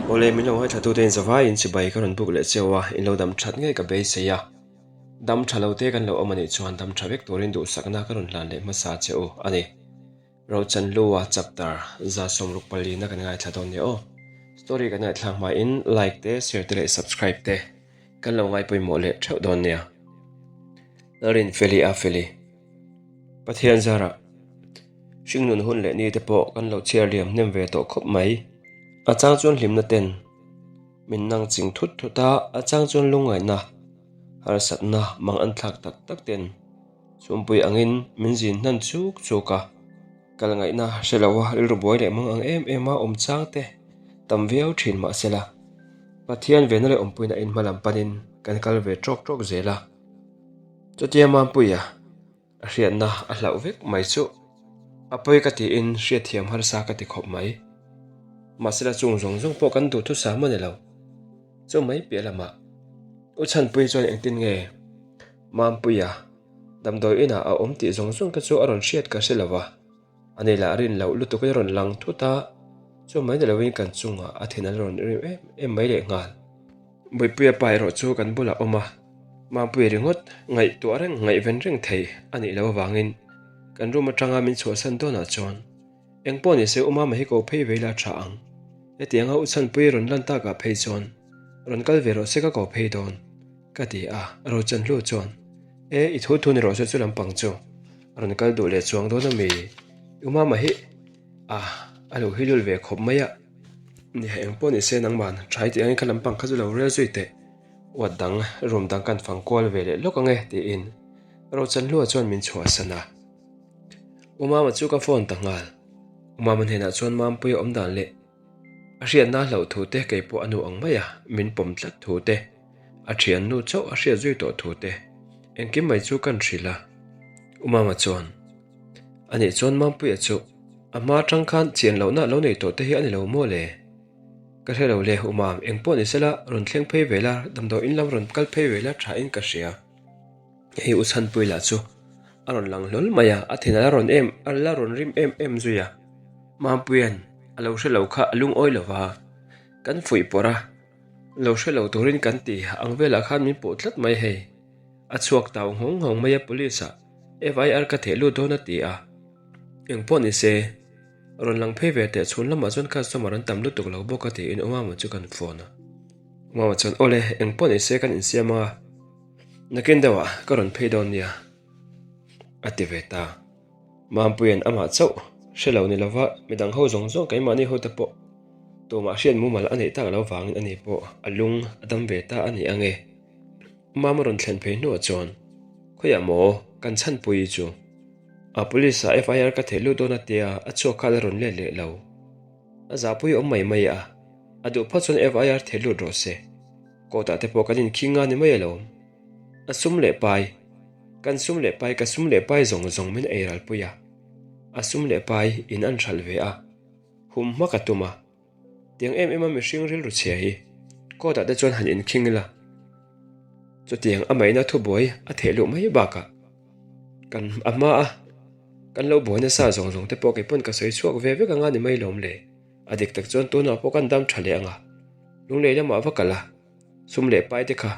Awle, min lo ngaithlatute in zavaiin chibai ka rawn buk leh cheu a, in lo dam that ngei ka beisei a. Dam tha lo te kan lo awm a nih chuan dam tha vek turin duhsakna ka rawn hlan leh hmasa che u a ni. Rochanlua chapter 164 na kan ngaithla dawn nia aw. Story kan ngaihthlak hmain like te, share te leh subscribe te kan lo ngaipawimawh leh theuh dawn nia. Lalrinfeli a feli. Pathian zarah hringnun hun leh ni te pawh kan lo chhiar liam hnem ve tawh khawp mai. A chang chuan hlimna ten min nang ching thut thut a, a chang chuan lungngaihna, harsatna mang an thlak tak tak ten chhumpui angin min zin hnan chuk chuk a. Kal ngaihna hre lo a rilru buai leh mang ang em em a awm chang te tam viau thin mahsela Pathian vena leh awmpuina in hma lam panin kan kal ve tawk tawk zel a. Chutia Mampuia a hriatna a hlauh vek mai chu a pawi ka tiin hriatthiam harsa ka ti khawp mai. Mahsela chung zawng zawng pawh kan duhthusam a ni lo. Chu mai piah lamah U Chhanpui chuan engtin nge Mampuia damdawi inah a awm tih zawng zawng te chu a rawn hriat ka hre lo va. A ni lah rin loh lutuk in a rawn lang thut a, chu mai ni loin kan chungah a thin a la rawn rim em em mai leh nghal. Buipuia pa erawh chu kan bulah awm a, Mampuia ringawt ngaihtuah reng ngaihven reng thei a nih loh avangin kan room atanga min chhuahsan dawnah chuan eng pawh ni se u Mama hi ko phei ve ila tha ang. Hetianga u Chhanpuii rawn lan takah phei chuan rawn kal ve rawh se ka ko phei dawn ka ti a, Rochanhlu chuan E, i thu thu ni rawh se chu lampang chu a rawn kal duh leh chuang dawn a mi? U Mama hi a a lo hi lul ve khawp mai a. Nia eng pawh ni se nangman trai tih angin kha lampang kha chu lo rel zui teh. Uat dang room dang kan fang kual ve leh lawk ang e tiin Rochanhlua chuan min chhuahsan a. U Mama chu ka phone ta nghal. U Mama hnenah chuan Mampuia awm dan leh a hriatna hlauh thu te kei pawh a nu ang mai a min pawm tlat thu te, a thiannu chauh a hriat zui tawh thu te engkim mai chu kan hrilh a. U Mama chuan Anih chuan Mampuia chu a hma atang khan chian lohna lo nei tawh te hi a ni lo maw le? Ka hre lo le, U Mam, eng pawh ni sela rawn thleng phei ve la, damdawi in lam rawn kal phei ve la tha in ka hria. Hei U Chhanpui lah chu a rawn lang hlawl mai a, a thin a la rawn em a la rawn rim em em zui a. Mampuia'n a lo hre lo kha a lungawi lo va, kan fuih pawrh a, lo hre lo turin kan ti ang velah khan min puh tlat mai hei. A chhuak tau nghawng nghawng mai a police ah FIR ka theh lut dawn a ti a, eng pawh ni se rawn lang phei ve teh chhun lamah chuan customer an tam lutuk lo bawk a tiin U Mama chu kan phone a. U Mama chuan awle eng pawh ni se kan insiam anga nakin deuhah ka rawn phei dawn nia a ti ve ta. Mampuia'n amah chauh hre lo ni lova midang ho zawng zawng keimahni ho te pawh tumah hriat mumal a neih tak lo vangin ani pawh a lung a dam ve ta a ni ange. Mama rawn thlen phei hnuah chuan, Khawiah maw kan chhanpui chu? A police ah FIR ka theih lut dawn a tia a chhuak kha la rawn let leh lo. A zahpui awm mai mai a, a duh phawt chuan FIR theih lut rawh se. Court ah te pawh kan inkhing nga ni mai alawm. A sum leh pai, kan sum leh pai ka sum leh pai zawng zawng min ei ralpui a, a sum leh pai in an hralh ve a, hum hmak a tum a. Tiang em em a mihring rilru chhia hi court ah te chuan han inkhing ila, chutiang a maina thubuai a theh luh mai bakah kan a hma a kan lo buai nasa zawng zawng te pawh kei pawn ka sawi chhuak ve vek anga ni mai lawm le. A dik tak chuan tunah pawh kan dam tha leh anga lunglei lamah va kal a, sum leh pai te kha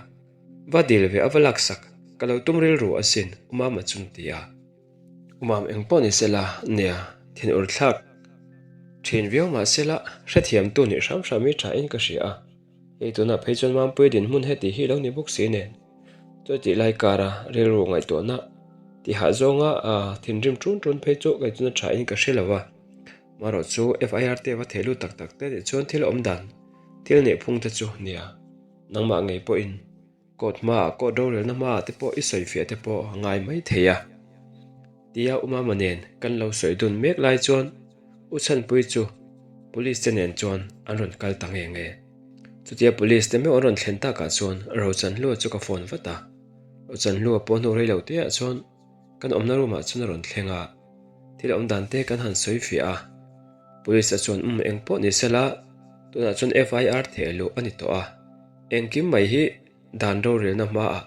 va dil ve a va laksak ka lo tum rilru asin U Mama chun ti a. Umam eng pawh ni sela, nia, thin ur thlak thin viau mah sela, hrethiamtu nih hram hram hi tha in ka hria a. Hei tunah phei chuan Mampuia dinhmun heti hi lo ni bawk si nen. Chutih lai kara rilru ngaihtuahna tihah zawnga thinrim tun tun phei chu kei chuna tha in ka hre lo va. Marawh chu FIR te va theh lut tak tak te nih chuan thil awm dan, thil neih phung te chu nia, nangmah ngei pawhin. Court hmaah court rorelna hmaah te pawh i sawi fiah te pawh a ngai mai thei a. Tia U Mama nen kan lo sawi dun mek lai chuan U Chhanpui chu Police te nen chuan an rawn kal ta nge nge. Chutia Police te meuh an rawn thlen takah chuan Rochanhlua chu ka phone vat a. Rochanhlua pawh hnu rei lo teah chuan kan awmna room ah chuan a rawn thleng a. Thil awm dan te kan han sawi fiah a. Police a chuan umm eng pawh ni sela tunah chuan FIR theh luh a ni tawh a. Engkim mai hi dan rorelna hmaah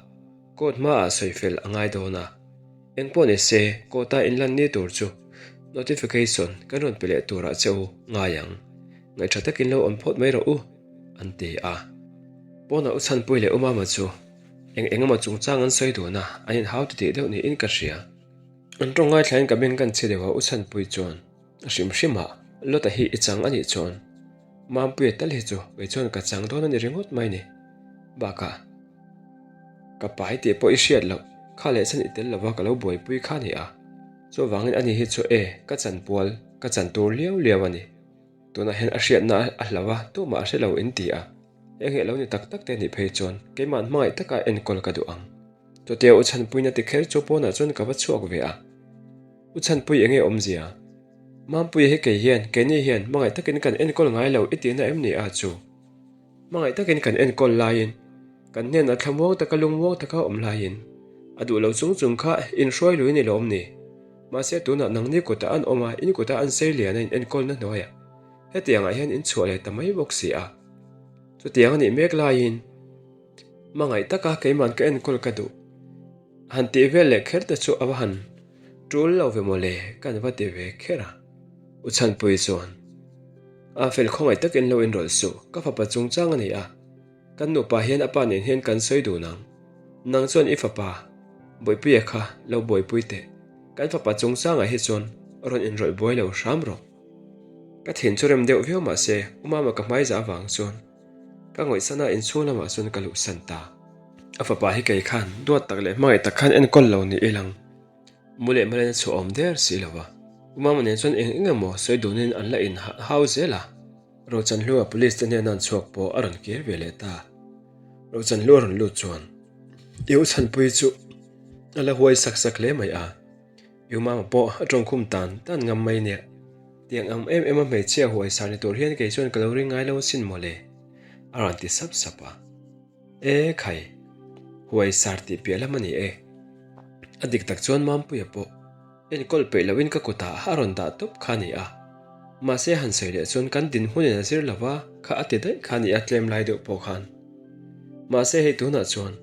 court hmaah sawi fel a ngai dawn a, engpawh ni se court-a inlan ni tur chu notification kan rawn pe leh turah che u ngai ang. Ngaihṭha takin lo awm phawt mai rawh u, an ti a. Pawnah U Chhanpui leh U Mama chu eng eng emaw chungchang an sawi dun a, an inhau titih deuh niin ka hria. An ṭawng ngaithlain ka beng kan chhi deuh a, U Chhanpui chuan a hrim hrim a, Lawta hi i chang a nih chuan Mampuia tal hi chu kei chuan ka chang dawn a ni ringawt mai ni. Bakah ka pai tih pawh i hriat loh, kha leh chan i tel lova ka lo buaipui kha a ni a. Chuvangin ani hi chu e, ka chanpual, ka chan tur liau liau a ni. Tunah hian a hriatna a hlau a, tumah a hre lo in ti a. Heng hi a lo ni tak tak te nih phei chuan keimah hmangaih taka enkawl ka duh ang. Chutia U Chhanpuiin a ti kher chu pawnah chuan ka va chhuak ve a. U Chhanpui enge awmzia? Mampuia hi kei hian, keini hian hmangaih takin kan enkawl ngai lo i tihna em ni a chu? Hmangaih takin kan enkawl laiin, kan hnenah thlamuang taka lungmuang taka awm laiin, a duh lo chung chung kha inhruai lui ni lawm ni? Mahse tunah nangni kutah an awm a, in kutah an sei lian a in enkawlna hnuaiah hetiangah hian in chhuah leh ta mai bawk si a. Chutiang a nih mek laiin, hmangaih taka keiman ka enkawl ka duh han tih vel leh kher te chu a va han tul lo ve mawle ka han va ti ve kher a. U Chhanpui chuan. A fel khawngaih takin lo inrawlh suh, ka fapa chungchang a ni a, kan nupa hian a pa nen hian kan sawi dun ang. Nang chuan i fapa Bawihpuia kha lo buaipui teh, kan fapa chungchangah hi chuan rawn inrawlh buai lo hram rawh. Ka thin chu rem deuh viau mah se, U Mama ka hmaiza avang chuan ka ngawihsan a inchhung lamah chuan ka luhsan ta. A fapa hi kei khan duat tak leh hmangaih tak khan enkawl lo ni ilang. Mu leh Malena chu a awm der si lo va, U Mama nen chuan eng eng emaw sawi dunin an la in hau zel a. Rochanhlua police te hnena an chhuak pawh a rawn kir ve leh ta. Rochanhlua rawn lut chuan I U Chhanpui chu a la huai sak sak hle mai a, I U Mama pawh a tawngkhum tan tan ngam mai nia. Tiang ang em em a hmeichhia huai sar ni tur hian kei chuan ka lo ring ngai lo asin mawle, a rawn ti sap sap a. E khai, huai sar tih piah lam a ni e. A dik tak chuan Mampuia pawh enkawl peih loin ka kutah a rawn dah tawp kha a ni a. Mahse han sawi leh chuan kan dinhmunin a zir lova kha a ti daih kha a ni a tlem lai deuh pawh khan. Mahse hei tunah chuan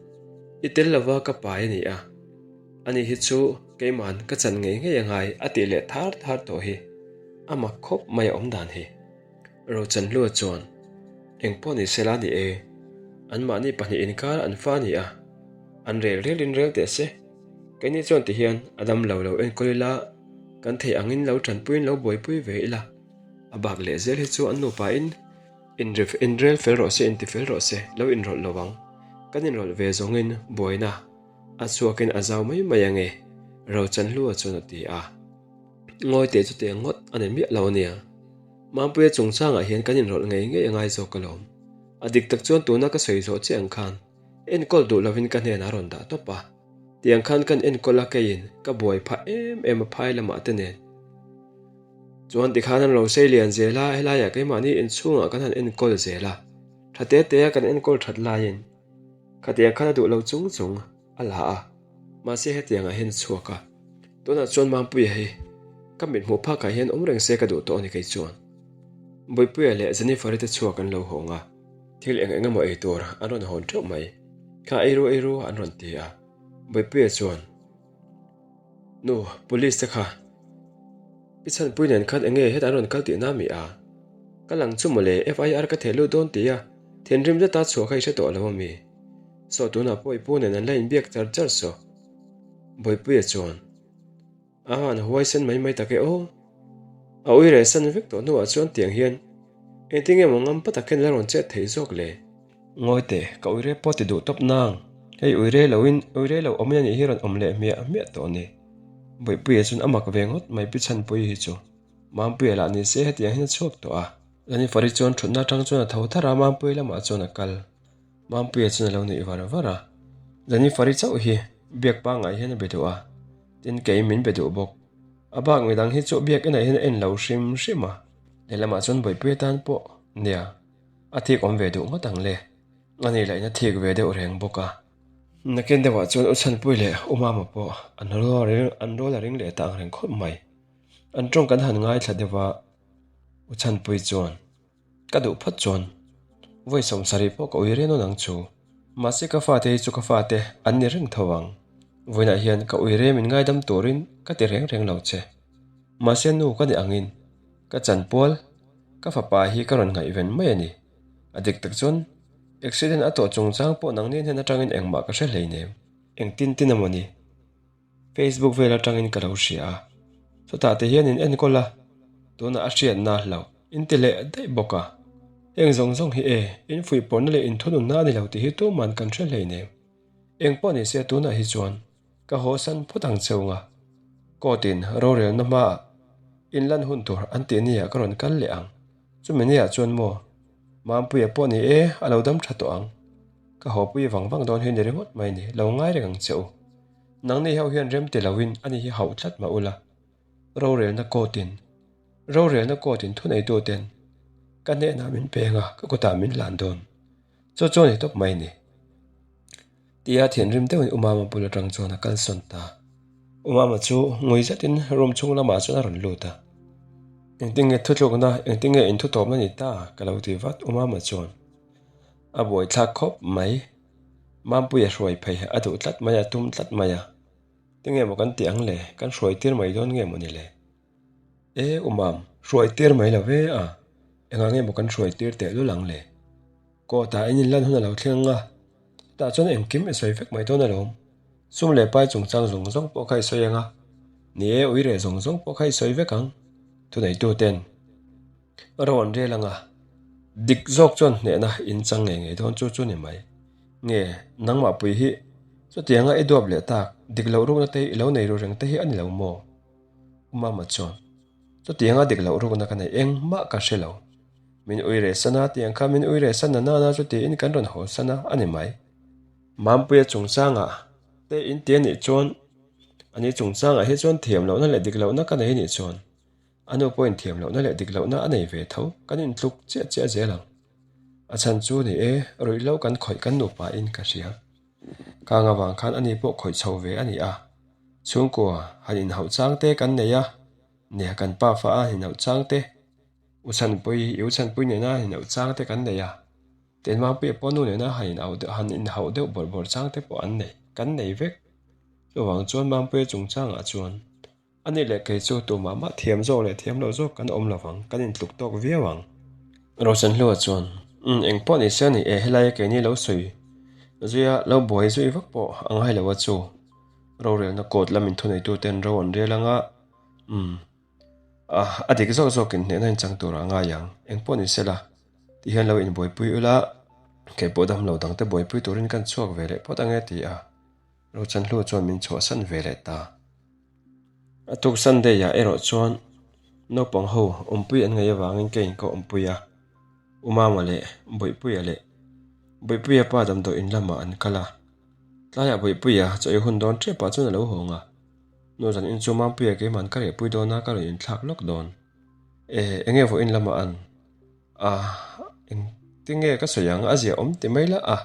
i tel lova ka pai a ni a. Ani hi chu keiman ka chan ngei ngei a ngai a tih leh thar thar tawh hi a mak khawp mai a awm dan hi. Rochanhlua chuan, Eng pawh ni sela ni e, anmahni pahnih inkar an fa a ni a, an rel relin rel teh se. Keini chuan ti hian a dam lo lo enkawl ila, kan theih angin lo tanpuiin lo buaipui ve ila. A bak leh zel hi chu an nupain inrel fel rawh se, inti fel rawh se, lo inrawlh lo ang. Kan inrawlh ve zawngin buaina a chhuakin a zau mai mai ange, Rochanhlua chuan a ti a. Ngawi teh chu teh ngawt a ni miah lo a nia. Mampuia chungchangah hian kan inrawlh ngei ngei a ngai zawk alawm. A dik tak chuan tuna ka sawi zawh che ang khan enkawl duh lovin ka hnenah a rawn dah tawp a. Tiang khan kan enkawl a keiin ka buai phah em em a phai lamah te nen. Chuan tikhan an lo sei lian zel a, helaiah keimahni inchhungah kan han enkawl zel a. Tha te te a kan enkawl that laiin khatiang khan a duh lo chung chung a la a. Mahse hetiangah hian a chhuak a, tunah chuan Mampuia hi ka mithmuh phakah hian awm reng se ka duh tawh a ni kei chuan. Buipuia leh Jennifer-i te chhuak an lo hawng a, thil eng eng emaw ei tur an rawn hawn teuh mai. Kha ei ru ei ru an rawn ti a, Buipuia chuan, Nu, police te kha Pi Chhanpui nen khan enge hetah an rawn kal tihna mi a? Ka lang chu mawle FIR ka theh lut dawn ti a, thinrim zeta chhuah kha i hre tawh lo a mi? Saw tunah pawh i pu nen an la inbiak char char saw. Bawipuia chuan, A han huai sen mai mai tak e aw. A ui reh san vek tawh hnuah chuan tiang hian engtin nge maw ngam pa tak hian la rawn chet theih zawk le? Ngawi teh, ka ui reh pawh ti duh tawp nang. Hei ui reh loin ui reh lo awmin anih hi rawn awm leh hmiah hmiah tawh a ni. Bawipuia chuan a mak ve ngawt mai Pi Chhanpuii hi chu. Mampuia lah ni se hetiang hian a chhuak tawh a. Jennifer-i chuan thutna atang chuan a tho thar a, Mampuia lamah chuan a kal. Mampuia chuan a lo nuih var var a, Jennifer-i chauh hi biak pangngai hian a be duh a, tin kei min be duh bawk. A bak midang hi chu biak enah hian a en lo hrim hrim a, lehlamah chuan Bawihpuia tan pawh nia a thik awm ve duh ngawt ang le, a nih lahin a thik ve deuh reng bawk a. Nakin deuhah chuan U Chhanpui leh U Mama pawh an rawl a ring leh ta ang reng khawp mai. An tawng kan han ngaithla deuh a, U Chhanpui chuan. Ka duh phawt chuan vawi 70 pawh ka ui reng nawn ang chu. Mahse ka fate hi chu ka fate an ni reng tho ang. Vawiinah hian ka ui rem in ngaidam turin ka ti reng reng lo che. Mahse nu ka ni angin ka chanpual. Ka fapa hi ka rawn ngaihven mai a ni. A dik tak chuan accident a tawh chungchang pawh nangni hnen atangin engmah ka hre hleinem. Engtin tin emaw ni? Facebook vel atangin ka lo hria a, chutah te hian in enkawl a, tunah a hriatna hlauh in ti leh daih bawk a. Heng zawng zawng hi e, in fuihpawrhna leh in thununna a ni lo tih hi tuman kan hre hleinem. Eng pawh ni se tunah hi chuan ka haw san phawt ang cheu nga, court in rorelna hmaah in lan hun tur an tih nia ka rawn kal leh ang. Chumi nia chuan maw Mampuia pawh ni e, a lo dam tha tawh ang. Ka haw pui vang vang dawn hi ni ringawt mai ni, lo ngai reng ang che u. Nangni ho hian rem ti loin ani hi hauh tlat mah ula. Rorelna court-in, rorelna court-in thuneituten ka hnenah min peng a, ka kutah min hlan dawn. Chu chu a ni tawp mai ni. Tia thianrim deuhin U Mama bul atang chuan a kalsawn ta. U Mama chu ngui zetin room chhung lamah chuan a rawn lut a. Engtinge thutlukna, engtinge inthutawpna ni ta? ka lo ti vat U Mama chuan. A buaithlak khawp mai. Mampuia hruai phei a duh tlat mai a, tum tlat mai a. Tinge maw kan tih ang le? Kan hruai tir mai dawn nge maw ni le? E u Mam, hruai tir mai lo ve a, engah nge maw kan hruai tir teh lul ang le? Kawtah in inlan hun a lo thleng ang a, chutah chuan engkim i sawi vek mai dawn alawm. Sum leh pai chungchang zawng zawng pawh kha i sawi ang a, ni e ui reh zawng zawng pawh kha i sawi vek ang, thuneituten. Ro an rel anga, dik zawk chuan hnehna in chang ngei ngei dawn chu chu ni mai. Nge, nangmah pui hi chutianga i duap leh tak, dik loh rukna te hi i lo nei ru reng te hi a ni lo maw? U Mama chuan, Chutianga dik loh rukna ka nei engmah ka hre lo. Min ui reh san a, tiang kha min ui reh san na nana chu tiin kan rawn haw san a, a ni mai. Mampuia chungchangah te in ti a nih chuan, ani chungchangah hi chuan thiam lohna leh dik lohna ka nei a nih chuan, A nu pawhin thiam lohna leh dik lohna a nei ve tho, kan intluk chiah chiah zel ang. A chhan chu ni e, ruihhlo kan khawih kan nupa in ka hria. Kang avang khan ani pawh khawih chho ve a ni a. Chhungkua han inhauh chang te kan nei a, nia kan pa fa a inhauh chang te, U Chhanpui, i U Chhanpui nena han inhauh chang te kan nei a. Tenmangpuia pawh nu nena han inauh deuh han inhauh deuh bawrh bawrh chang te pawh an nei, kan nei vek. Chuvang chuan Mampuia chungchangah chuan A nih leh kei chu tumah mah thiam zawk leh thiam loh zawk kan awm lo vang, kan intluk tawk viau ang. Rosenhlua chuan, Umm, eng pawh ni se a ni e, helaia keini lo sawi zuia lo buai zui vak pawh a ngai lo a chu. Rorelna court lamin thuneituten ro an rel anga, umm, a, a dik zawk zawkin hnehna inchang turah a ngai ang, eng pawh ni se la, ti hian lo inbuaipui ula, kei pawh damlo dangte buaipui turin kan chhuak ve leh phawt ange ti a. Rochanhlua chuan min chhuahsan ve leh ta. A tuk Sunday ah erawh chuan naupang ho awmpui an ngaih avangin ka in ka awmpui a, U Mama leh Bawihpuia leh Bawihpuia pa damdawi in lamah an kal a. Tlaiah Bawihpuia chaw ei hun dawn tep ah chuan a lo hawng a, Nu zan in chu Mampuia keiman ka rehpui dawn a ka rawn inthlak lawk dawn. E, enge vawiin lamah an a, engtinge ka sawi ang a zia awm ti mai lah a.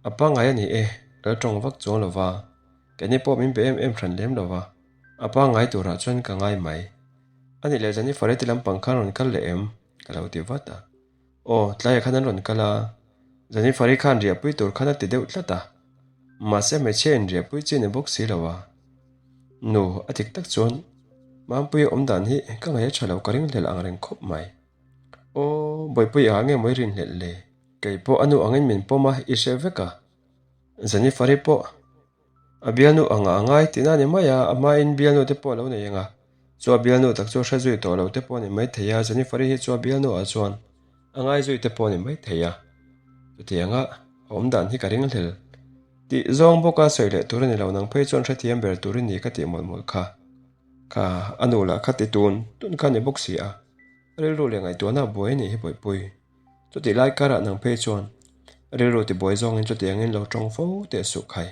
A pangngai a ni e, ka la tawng vak chuang lo va, keini pawh min be em em hran lem lo va, a pangngai turah chuan ka ngai mai. A nih leh zan i Fareti lampang khan rawn kal leh em? ka lo ti vat a. Aw, tlaiah khan an rawn kal a, zan i Fari khan riahpui tur khan a ti deuh tlat a, mahse hmeichhia in riahpui chi ni bawk si lo a. Nu, a dik tak chuan Mampuia awm dan hi ka ngaih a tha lo ka ringhlel ang reng khawp mai. Aw, Bawihpui ah nge maw i rinhlelh le? Kei pawh a nu angin min pawm a, i hre vek a. Jennifer-i pawh a bialnu angah a ngai tihna a ni mai a, a hmain bialnu te pawh a lo nei ang a. Chu a bialnu tak chu a hre zui tawh lo te pawh a ni maithei a, Jennifer-i hi chu a bialnu ah chuan a ngai zui te pawh a ni maithei a. Chutianga a awm dan hi ka ringhlel tih zawng bawka sawi leh tur a ni lo, nang phei chuan hrethiam ber tur i ni ka tih mawlh mawlh kha. Kha a nu lah kha ti tun tun kha a ni bawk si a, rilru leh ngaihtuahna a buai a nih hi Bawihpui. Chutih lai karah nang phei chuan rilru tibuai zawngin chutiangin lo tawng fo teh suh khai.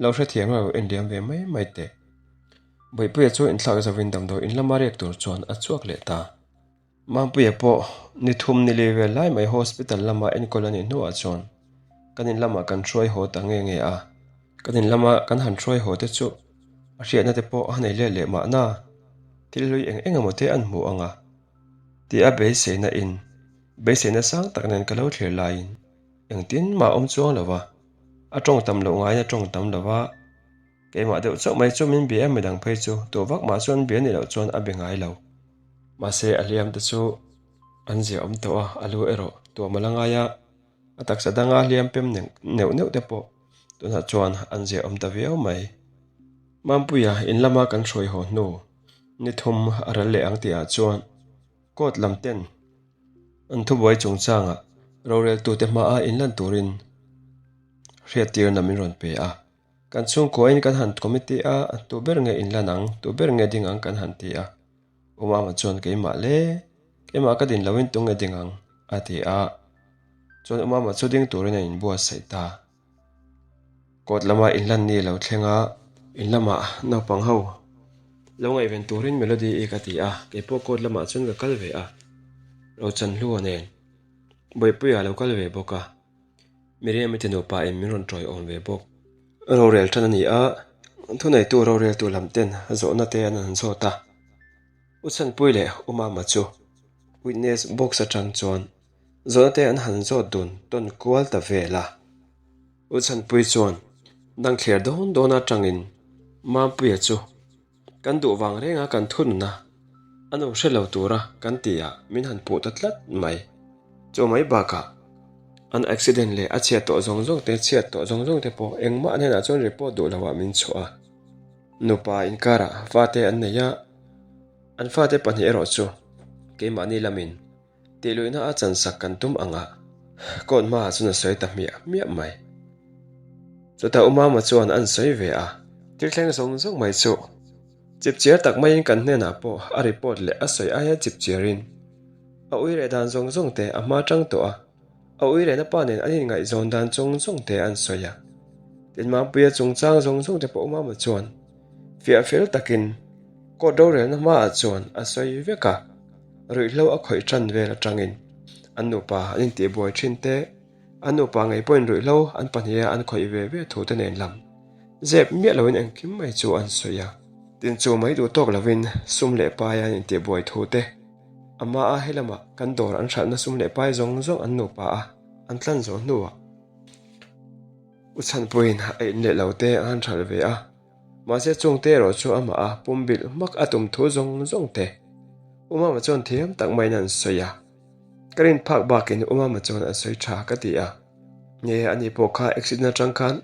Lo hrethiam lo enliam ve mai mai teh. Bawihpuia chu inthlak zovin damdawi in lama riak tur chuan a chhuak leh ta. Mampuia pawh ni thum ni li vel lai mai hospital lama enkawl a nih hnuah chuan kan in lamah kan hruai haw ta nge nge a. Kan in lama kan han hruai haw te chu a hriatna te pawh a nei let leh mahna thil hlui eng eng emaw te an hmu ang a. Tih a beiseina in beiseina sang tak nen ka lo thlir laiin engtin mah awm chuang lo va, a tawng tam loh ngaiin a tawng tam lo va, keimah deuh chauh mai chu min bia em midang phei chu tuah vak mah chuan bia ni loh chuan a be ngai lo. Mahse a hliam te chu. An zia awm tawh a, a lu erawh tuam a la ngai a, a taksa danga hliam pem neuh neuh te pawh tunah chuan an zia awm ta viau mai. Mampuia in lama kan hruai haw hnu ni thum a ral leh ang tihah chuan court lam ten an thubuai chungchangah roreltute hmaa inlan turin hriattirna min rawn pe a. Kan chhungkuain kan han committee a, tu ber nge inlan ang, tu ber nge ding ang kan han ti a. U Mama chuan keimah le, keimah ka din loin tunge ding ang? a ti a. Chuan U Mama chu ding turin a inbuatsaih ta. Court lama inlan ni lo thleng a. In lamah naupang ho lo ngaihven turin Melody-i ka ti a, keipawh court lamah chuan ka kal ve a. Rochanhlua nen Bawihpuia lo kal ve bawk a. Miriam-i te nupa in min rawn tawiawm ve bawk. Rorel tan a ni a, thuneitu roreltu lam ten zawhna te an han zawt a. U Chhanpui leh U Mama chu witness box atang chuan zawhna te an han zawt dun tawn kual ta vel a. U Chhanpui chuan dangthliar dawn dawn atangin Mampuia chu Kan duh vang renga kan thunna a nu hre lo tura kan ti ah min han puh ta tlat mai. Chu mai bakah an accident leh a chhiat tawh zawng zawng te chhiat tawh zawng zawng te pawh engmah hnenah chuan report duh loah min chhuah a. Nupa inkarah fate an nei a, an fate pahnih erawh chu keimahni lamin Tih luihna a chansak kan tum ang a, court hmaah chuan a sawi ta hmiah hmiah mai. Chutah U Mama chuan an sawi ve a. Thil thleng zawng zawng mai chu chipchiar tak maiin kan hnenah pawh a report leh a sawi aia chipchiarin a ui reh dan zawng zawng te a hma tang tawh a, a ui rehna pa nen an inngaihzawn dan zawng zawng te an sawi a. Tin Mampuia chungchang zawng zawng te pawh U Mama chuan Fiah fel takin court rorelna hmaah chuan a sawi vek a, ruihhlo a khawih tan vel atangin an nupa an intihbuai thin te, an nupa ngei pawhin ruihhlo an pahniha an khawih ve ve thu te nen lam zep miah loin engkim mai chu an sawi a. Tin chu mai duh tawk lovin sum leh pai an intihbuai thu te, amaha helama kan dawr an hralhna sum leh pai zawng zawng an nupa a an tlan zawh hnuah U Chhanpuiin a in leh lo te a han hralh ve a. Mahse chungte erawh chu amah a pum bilh hmak a tum thu zawng zawng te U Mama chuan thiam tak maiin an sawi a. Ka rin phak bakin U Mama chuan a sawi tha ka ti a. Nge ani pawh kha accident atang khan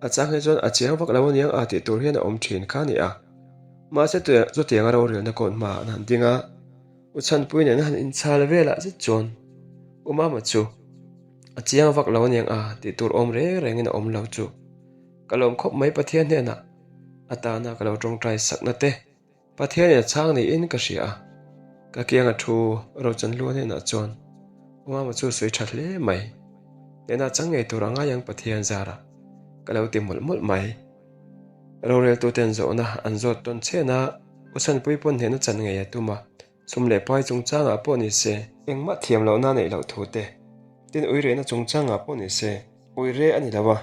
a chang hi chuan a chiang vak lo aniang a tih tur hian a awm thin kha a ni a. Mahse chutiang a rorelna kawt hma an han ding a, U Chhanpui nen a han inchhal velah zet chuan U Mama chu a chiang vak lo aniang a tih tur awm reng rengin a awm lo chu. Ka lawm khawp mai Pathian hnenah atana ka lo tawngtai sakna te Pathianin a chhang niin ka hria a, ka kianga thu Rochanhlua hnenah chuan U Mama chu sawi tha hle mai, hnenah chang ngei tur a ngai ang Pathian zarah ka lo ti mawlh mawlh mai. Roreltuten zawhna an zawt tawn chhen a, U Chhanpui pawn hnehna chan ngei a tum a, Sum leh pai chungchangah pawh ni se, engmah thiam lohna neih loh thu te, tin uirehna chungchangah pawh ni se, uire a ni lo a,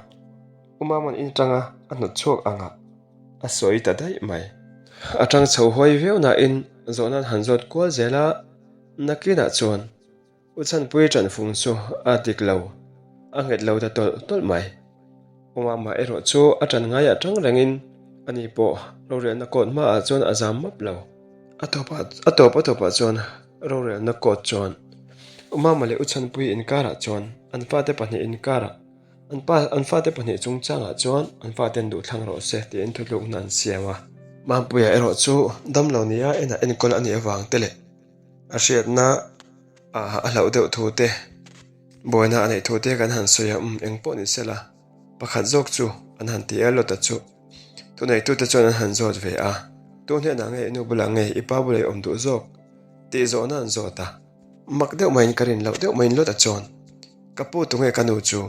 U Mama'n in atanga a hnawt chhuak angah a sawi ta daih mai. A tang chho huai viau nain zawhna an han zawt kual zel a, nakinah chuan U Chhanpui ṭanfung chu a dik lo, a nghet lo ta tawlh tawlh mai. U Mama erawh chu a ṭan ngaiah ṭang rengin ani pawh rorelna court hmaah chuan a zam map lo. A tawpah a tawp a tawpah chuan rorelna court chuan U Mama leh U Chhanpui inkarah chuan an fate pahnih inkarah an pa an fate pahnih chungchangah chuan an faten duhthlang rawh se tiin thutlukna an siam a. Mampuia erawh chu damlo nia enah enkawl a nih avang te leh a hriatna ah a hlauh deuh thu te buaina a neih thu te kan han sawi a um eng pawh ni sela pakhat zawk chu an han ti a lawt a chu thuneitute chuan an han zawt ve a tu hnenah nge i nu bulah nge i pa bulah i awm duh zawk tih zawhna an zawt a mak deuh maiin ka rin loh deuh maiin lawt a chuan ka pu tunge ka nu chu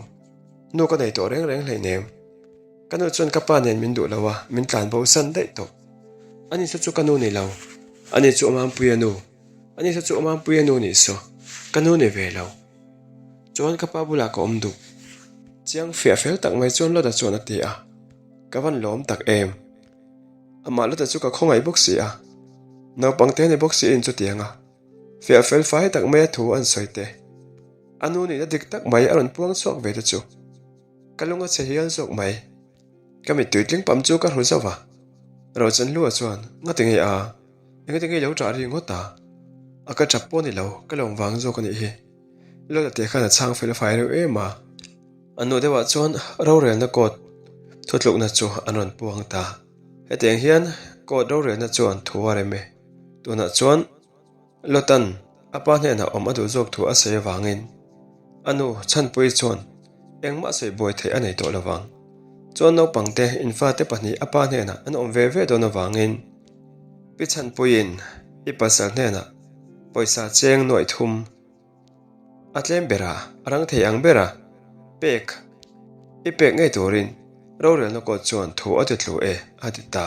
nu ka nei tawh reng reng hleinem. Ka nu chuan ka pa nen min duh lo a, min tlan bo san daih tawh. Ani saw chu ka nu ni lo, ani chu Awmampuia nu, ani saw chu Awmampuia nu nih saw, ka nu ni ve lo. Chuan ka pa bulah ka awm duh. Chiang fiah fel tak mai chuan Lota chuan a ti a, ka van lawm tak em. Amah Lota chu ka khawngaih bawk si a, naupang te ni bawk siin chutiang a fiah fel fai tak mai a thu an sawi te, a nu nihna dik tak mai a rawn puang chhuak ve te chu. Ka lung a chhe hial zawk mai. Ka mittui tling pam chu ka hru zauh a. Rochanhlua chuan, Ngati nge a? Engati nge i lo ṭah ri ngawt a? A ka tap pawh ni lo, ka lawm vang zawk a nih hi. Lola te khan a chhang fel fai reuh em a. A hnu deuhah chuan rorelna court thutlukna chu an rawn puang ta. Hetiang hian court rorelna chuan thu a rem e. Tunah chuan Lotan a pa hnenah awm a duh zawk thu a sawi avangin a nu Chhanpuii chuan engmah sawi buai theih a nei tawh lo vang. Chuan naupangte infate pahnih a pa hnenah an awm ve ve dawn avangin Pi Chhanpuiin i pasal hnenah pawisa cheng nuaih thum a tlem bera a rang thei ang bera pek i pek ngei turin rorelna kawt chuan thu a ti tlu e a ti ta.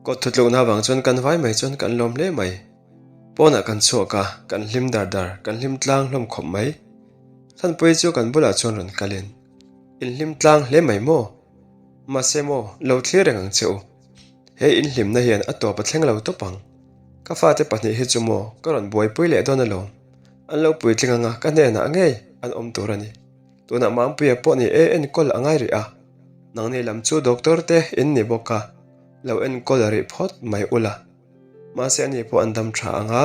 Kawt thutlukna avang chuan kan vai mai chuan kan lawm hle mai. Pawnah kan chhuak a, kan hlim dar dar, kan hlim tlang hlawm khawp mai. Thanpuii chu kan bulah chuan rawn kalin, In hlim tlang hle mai maw? Mahse maw, lo thlir reng ang che u. He in hlimna hian a tawp a thleng lo tawp ang. Ka fate pahnih hi chu maw ka rawn buaipui leh dawn alawm. An lo puitling anga ka hnenah ngei an awm tur a ni. Tunah Mampuia pawh ni e enkawl a ngai rih a. Nangni lam chu doctor te in ni bawk a, lo enkawl rih phawt mai ula. Mahse ani pawh an dam tha anga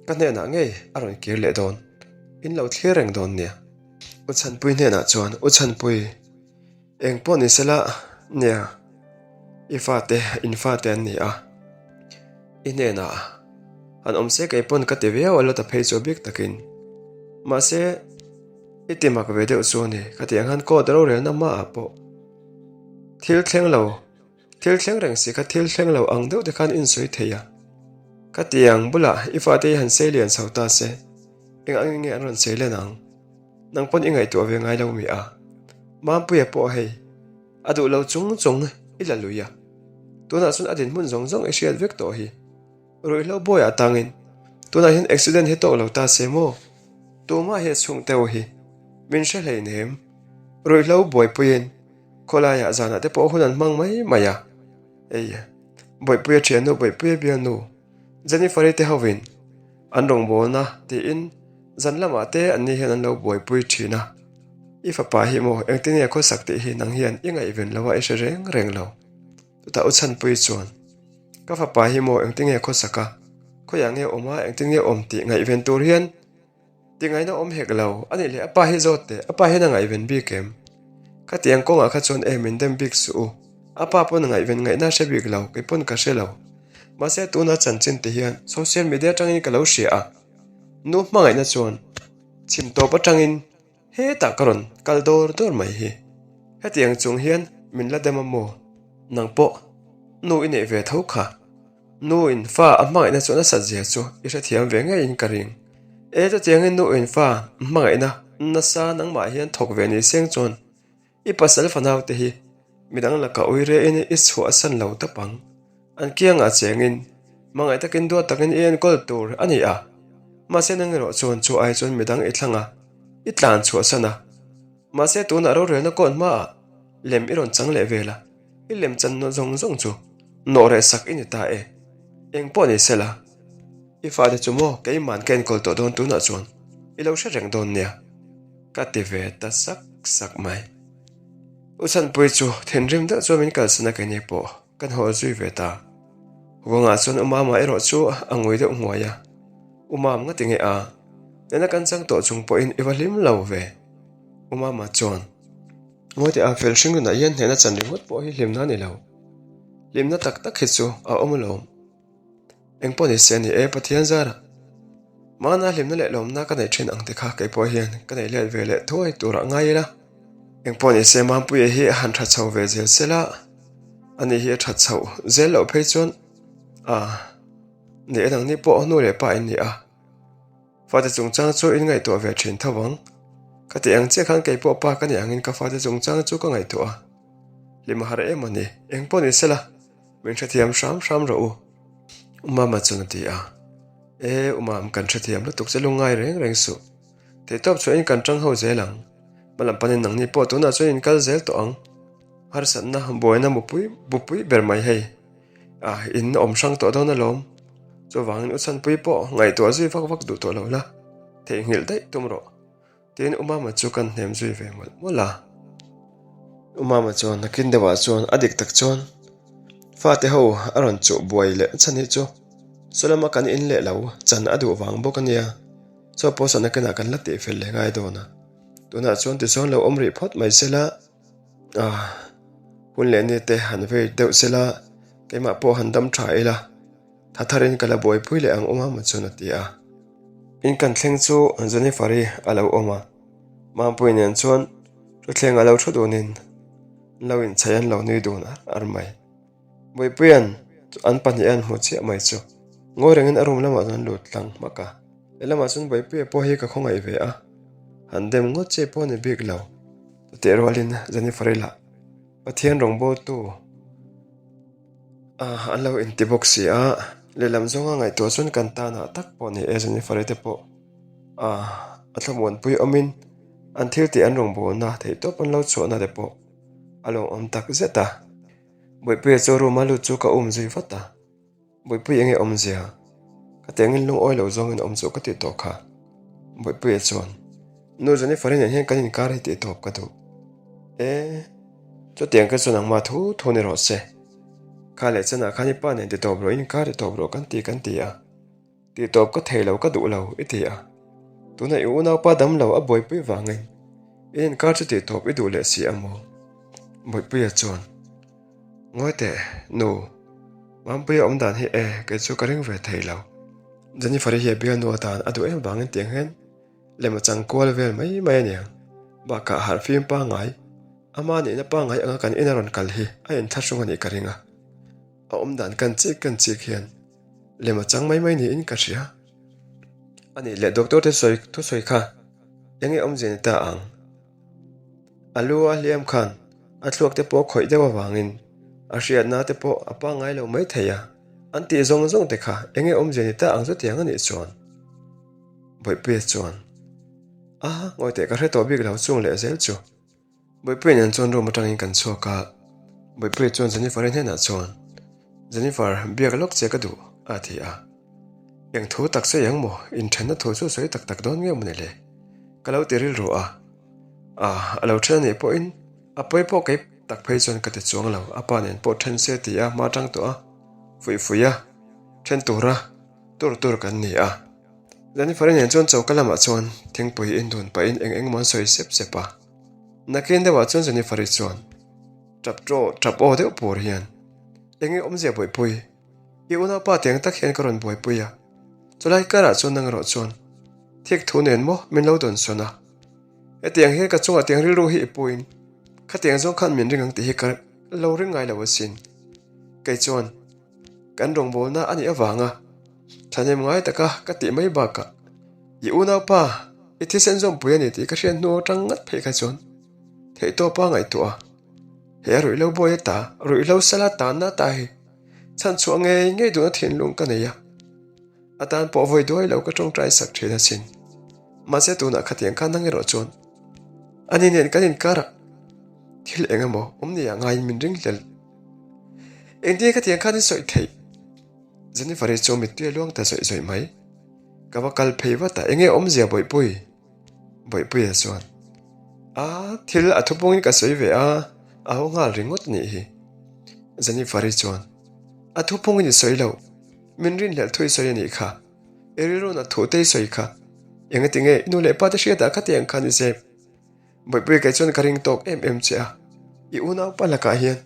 ka hnenah ngei a rawn kir leh dawn. In lo thlir reng dawn nia. U Chhanpui hnenah chuan, U Chhanpui. Eng pawh ni sela, nia, i fate in fate an ni a, i hnenah han awm se kei pawn ka ti viau a la ta phei chu bik takin. Mahse, i ti mak ve deuh chu a ni, ka tih ang khan court rorelna hmaah pawh thil thleng lo, thil thleng reng si kha thil thleng lo ang deuh te khan insawi thei a. Ka ti ang bulah i fate hi han sei lian chho ta se, eng angin nge an rawn sei len ang? Nang pawn i ngaihtuah ve ngai lo mi a? Mampuia pawh hei, a duh lo chung chung i la lui a. Tunah chuan a dinhmun zawng zawng i hriat vek tawh hi. Ruihhlo bawi ah tangin tunah hian accident hi tawk lo ta se maw? Tumah hi a chhungte u hi min hre hleinem. Ruihhlo buaipuiin khawlaiah zanah te pawh hun an hmang mai mai a. Ei, Bawihpuia thiannu Bawihpuia bialnu Jennifer-i te hovin An rawngbawlna tiin zan lamah te anni hian an lo buaipui thin a. I fapa hi maw engtin nge khawsak tih hi nang hian i ngaihven lo a i hre reng reng lo. Chutah u Chhanpui chuan, Ka fapa hi maw engtin nge khawsak a, khawiah nge awm a, engtin nge awm tih ngaihven tur hian ti ngaihna awm hek lo a nih leh a pa hi zawt teh, a pa hian a ngaihven bik em? Khatiang kawngah kha chuan em min dem bik suh u, a pa pawn a ngaihven ngaihna a hre bik lo, kei pawn ka hre lo. Mahse tuna chanchin te hian social media atangin ka lo hria a, nu hmangaihna chuan chhim tawp atangin hetah ka rawn kal dawr dawr mai hi. Hetiang chung hian min la dem a maw? Nang pawh nu i neih ve tho kha. Nu in fa a hmangaihna chu nasat zia chu i hrethiam ve ngeiin ka ring. E chutiangin nu in fa hmangaihna nasa nangmah hian thawk ve ni seng chuan I pasal fanau te hi midang laka ui rehin i chhuah san lo tawp ang. An kiangah chengin hmangaih takin duat takin i enkawl tur a ni a. Mahse nang erawh chuan chu ai chuan midang i thlang a, i tlan chhuah san a. Mahse tunah rorelna kawn hmaah lem i rawn chang leh vel a, i lem chan nawh zawng zawng chu nawh reh sak i ni ta e. Eng pawh ni sela, i fate chu maw keiman ka enkawl tawh dawn tunah chuan i lo hre reng dawn nia. Ka ti ve ta sak sak mai. U Chhanpui chu thinrim deuh chuan min kalsan a keini pawh kan haw zui ve ta. Huangah chuan U Mama erawh chu a ngui deuh hnuai a. U Mam nga ti nge a? Nena kan chang tawh chung pawhin i va hlim lo ve. U Mama chuan, Ngawi teh a, fel hring nunah hian hnehna chan ringawt pawh hi hlimna a ni lo. Hlimna tak tak hi chu a awm alawm. Eng pawh ni se a ni e, Pathian zara. Mahna hlimna leh lawmna ka neih thin ang te kha kei pawh hian ka neih let ve leh thuai turah ngai ila. Eng pawh ni se Mampuia hi a han tha chho ve zel sela, ani hi a tha chhoh zel loh phei chuan a ni e nangni pawh nu leh pa in ni a. Fate chungchang chu in ngaihtuah ve thin tho ang. Ka tih ang chiah khan kei pawh pa ka nih angin ka fate chungchang chu ka ngaihtuah a. Hlim a har em a ni, eng pawh ni sela. Min hrethiam hram hram rawh u. U Mama chuan a ti a. E, U Mam, kan hrethiam lutuk che lungngai reng reng suh. Theihtawp chhuahin kan tang ho zel ang. Hmalam panin nangni pawh tunah chuan in kal zel tawh ang. Harsatna, buaina mupui bupui ber mai hei. A, in awm hrang tawh dawn alawm. Chuvangin U Chhanpui pawh ngaihtuah zui vak vak duh tawh lo la, theihnghilh daih tum rawh. Tin, U Mama chu kan hnem zui ve mawlh mawlh a. U Mama chuan nakin deuhah chuan a dik tak chuan fate ho a rawn chuh buai leh chhan hi chu. Sawlama kan in leh lo chan a duh vang bawk a nia. Chaw pawh sana kenah kan la tihfel leh ngai dawn a. Tunah chuan tichuan lo awm rih phawt mai sela, ah, hun leh ni te han vei deuh sela, keimah pawh han dam tha ila, tha tharin ka la buaipui leh ang awm a maw chuan a ti a. In kan thleng chu Jennifer-i a lo awm a, Mampuii nen chuan thuthleng a lo thu dunin an lo inchhaih an lo nui dun ar ar mai. Buipuia'n an pahniha an hmu chiah mai chu ngawi rengin a room lamah chuan an lut tlang hmak a. Lehlamah chuan Buipuia pawh hi ka khawngaih ve a, han dem ngawt che pawh a ni bik lo. Chutih rualin Jennifer-i lah Pathian rawngbawltu an lo inti bawk si a, lehlam zawnga ngaihtuah chuan kan tanah tak pawh ni e Jennifer-i te pawh a thlamuanpui awmin an thil tih an rawngbawlna theihtawp an lo chhuahna te pawh a lawmawm tak zet a. Buipuia chu room a lut chu ka um zui vat a, Buipui enge awmzia? Ka tiangin lungawi lo zawngin awm chu ka tih tawh kha. Buipuia chuan, Nu Jennifer-i nen hian kan inkar hi tih tawp ka duh. E, chutiang ka chu nangmah thu thu ni rawh se. Kha leh chanah khan i pa nen ti tawp rawh, inkar ti tawp rawh kan ti kan ti a. Tih tawp ka thei lo ka duh lo i ti a, tuna i unaupa dam lo a buaipui vangin i inkar chu tih tawp i duh leh si a maw? Buaipuia chuan, Ngawi teh, nu, Mampuia awm dan hi e, kei chu ka ring ve thei lo. Jennifer-i hi a bialnu atan a duh em vangin tiang hian lem a chang kual vel mai mai a niang. Bakah harhfim pangngai, ama nihna pangngai anga kan in a rawn kal hi a inthlahrung a nih ka ring a. A awm dan kan chik kan chik hian lem a chang mai mai niin ka hria. A nih leh doctor te sawi thusawi kha eng nge awmzia ni ta ang? A lu a hliam khan a thluak te pawh khawih deuh avangin a hriatna te pawh a pangngai lo mai thei a, an tih zawng zawng te kha eng nge awmzia ni ta ang chutiang a nih chuan? Bawihpuia chuan, A, ngawi teh ka hre tawh bik lo chung leh zel chu. Bawihpuia nen chuan room atangin kan chhuak a, Bawihpuia chuan Jennifer-i hnenah chuan, Jennifer, biak lawk che ka duh, a ti a. Eng thu tak sawi ang maw? Inthenna thu chu sawi tak tak dawn nge maw ni le? Ka lo ti rilru a. A, a lo then a nih pawhin a pawi pawh kei tak phei chuan ka ti chuang lo, a pa nen pawh then se ti a hma tang tawh a, fuih fuih a, then tura tur tur kan ni a. Jennifer-i nen chuan choka lamah chuan thingpui indun pahin eng eng maw an sawi sep sep a. Nakin deuhah chuan Jennifer-i chuan tap ṭaw tap aw deuh pur hian, Eng nge awmzia buaipui? I unaupa tiang tak hian ka rawn buaipui a. Chulai karah chuan nang erawh chuan thik thu nen maw min lo dawn sawn a. Hetiang hian ka chungah tiang rilru hi i puin khatiang zawng khan min ring ang tih hi ka lo ring ngai lo asin. Kei chuan kan rawngbawlna a nih avanga thahnem ngai taka ka tih mai bakah i unaupa i thisen zawmpui a ni tih ka hriat hnu atang ngat phei kha chuan theihtawpa ngaihtuah a, he ruihhlo buai ata ruihhlo sala tanna ata hi chhanchhuah ngei ngei duhna thinlung ka nei a, a tan pawh vawi duai lo ka tawngtai sak thin asin. Mahse tunah khatiang khan nang erawh chuan ani nen kan inkarah thil eng emaw awm ni ah ngaiin min ring hlel. Engtin khatiang khan i sawi theih? Jennifer-i chu mittui a luang ta zawih zawih mai. Ka va kal phei vat a, enge awmzia Bawihpui? Bawihpuia chuan, A, thil a thupungin ka sawi ve a, a ho nghal ringawt a nih hi. Jennifer-i chuan, A thupungin i sawi lo, min rinhlelh thu i sawi a nih kha, i rilruna thu te i sawi kha, engatinge i nu leh pa te hriatah khatiang khan i zep? Bawihpui kei chuan ka ring tawk em em che a, i unaupa lakah hian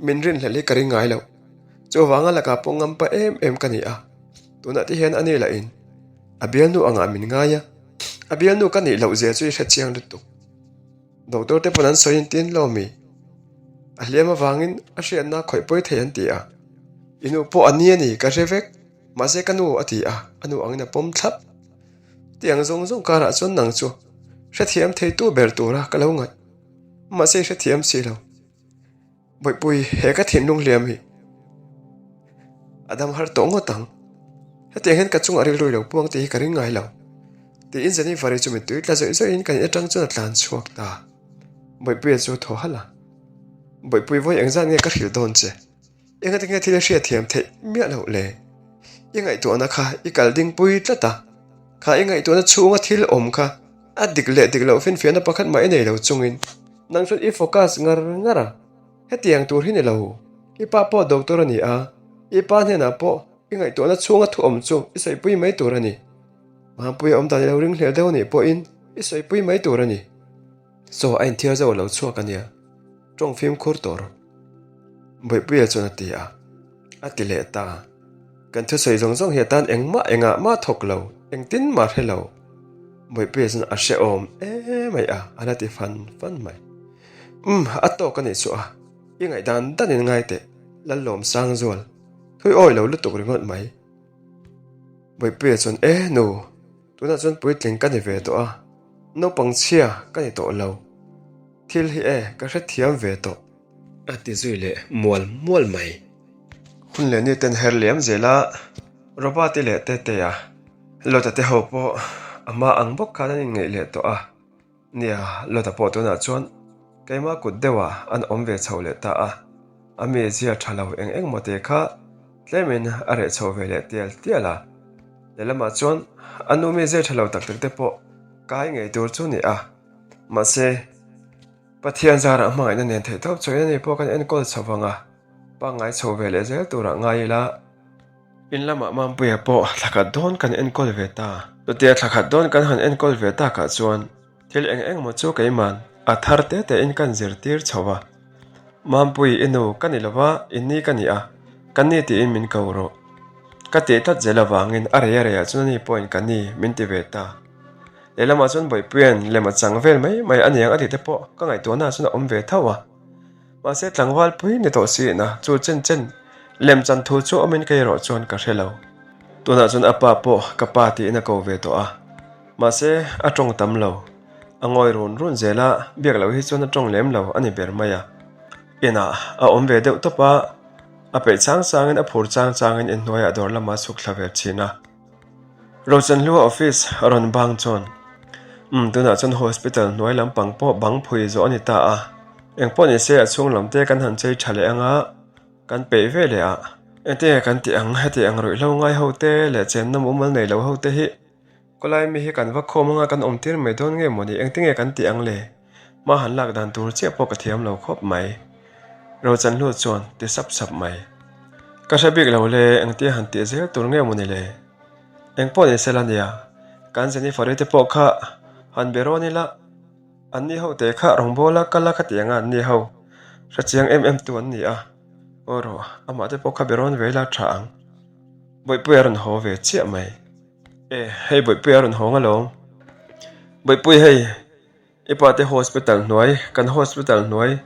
min rinhlelh hi ka ring ngai lo. Chuvanga lakah pawh ngampa em em ka ni a, tunah te hian a ni lahin a bialnu angah min ngai a, a bialnu ka nih loh zia chu i hre chiang lutuk. Doctor te pawn an sawi in tin lo mi? A hliam avangin a hriatna khawih pawi thei an ti a, i nu pawh a ni a ni ka hre vek, mahse ka nu a ti a, a nu angin a pawm thlap. Tiang zawng zawng karah chuan nang chu hrethiam theitu ber tura ka lo ngaih. Mahse i hrethiam si lo. Bawihpui, he ka thinlung hliam hi a dam har tawh ngawt ang. Hetiang hian ka chungah rilru i lo puang tih hi ka ring ngai lo. Tiin Jennifer-i chu mittui tla zawih zawihin kan in atang chuan a tlan chhuak ta. Bawihpuia chu a thaw halh a. Bawihpui vawi engzat nge ka hrilh dawn che? Engati nge thil i hriatthiam theih miah loh le? I ngaihtuahna kha i kal dingpui tlat a, kha i ngaihtuahna chhunga thil awm kha a dik leh dik loh finfiahna pakhat mah i nei lo chungin nang chuan i focus ngar ngar a, hetiang tur hi ni lo, i pa pawh doctor a ni a, i pa hnenah pawh. I ngaihtuahna chhunga thu awm chu i sawipui mai tur a ni. Mampuia awm dan i lo ringhlel deuh anih pawhin i sawipui mai tur a ni. Saw a inthiar zo a lo chhuak a nia, tawng fimkhur tawh rawh. Bawihpuia chuan a ti a, a ti leh ta. Kan thusawi zawng zawng hi a tan engmah engah mah thawk lo, engtin mah hre lo. Bawihpuia chuan a hrehawm emai a, a la ti fan fan mai. Umm, a tawk a nih chu a, i ngaihdan dan in ngai teh, Lallawm Sangzual, thui awi lo lutuk ringawt mai. Bawihpuia chuan, E nu, tunah chuan puitling ka ni ve tawh a, naupang chhia ka ni tawh lo. Thil hi e, ka hrethiam ve tawh. A ti zui leh mual mual mai. Hun leh ni ten her liam zel a, Robert-i leh Tetea, Lota te ho pawh a hma ang bawk khan an inngeih leh tawh a. Nia, Lota pawh tunah chuan keimah kut deuhah an awm ve chho leh ta a, a mizia tha lo eng eng maw te kha tlemin a reh chho ve leh tial tial a. Lehlamah chuan a nu mizia tha lo tak tak te pawh kai ngei tur chu ni a, mahse Pathian zarah hmangaihna nen theih tawp chawin ani pawh kan enkawl chho vang a, pangngai chho ve leh zel turah ngai ila. In lamah Mampuia pawh thla khat dawn kan enkawl ve ta. Chutia thla khat dawn kan han enkawl ve takah chuan thil eng eng maw chu keiman a thar te tein kan zirtir chho a. Mampui i nu ka ni lova, i ni ka ni a, ka ni tiin min ko rawh. Ka tih tlat zel avangin a rei a reiah chuan ani pawhin ka ni min ti ve ta. Lehlamah chuan Bawihpuia'n lem a chang vel mai mai aniang a tih te pawh ka ngaihtuahnaah chuan a awm ve tho a. Mahse tlangval pui ni tawh si ina chu chen chen lem chan thu chu awmin kei erawh chuan ka hre lo. Tunah chuan a pa pawh ka pa tiin a ko ve tawh a, mahse a tawng tam lo. A ngawi run run zel a, biak loh hi chuan a tawng lem lo a ni ber mai a. Inah a awm ve deuh tawp a, a peih chang changin a phur chang changin inhnuaiah dawr lamah a chhuk thla ve thin a. Rochanhlua office a rawn bang chuan, Umm, tunah chuan hospital hnuai lampang pawh bang phui zawh a ni ta a, engpawh ni se a chhung lam te kan han chei tha leh ang a, kan peih ve leh a. Engtinge kan tih ang, heti ang ruihhlo ngai ho te leh chenna mumal nei lo ho te hi khawlai mi hi kan va khawm anga kan awm tir mai dawn nge mawni, engtinge kan tih ang le? Hma han lak dan tur chiah pawh ka thiam lo khawp mai. Rochanhlu chuan ti sap sap mai. Ka hre bik lo le, engtia han tih zel tur nge mawni le? Eng pawh ni sela nia, kan Jennifer-i te pawh kha han be rawn ila, an ni ho te kha rawngbawla kal a ka ti ang a, an ni ho hre chiang em em tu an ni a, aw rawh, amah te pawh kha be rawn ve ila tha ang. Bawihpuia a rawn haw ve chiah mai. E, hei Bawihpuia a rawn hawng alawm. Bawihpui hei. I pate hospital hnuai, kan hospital hnuai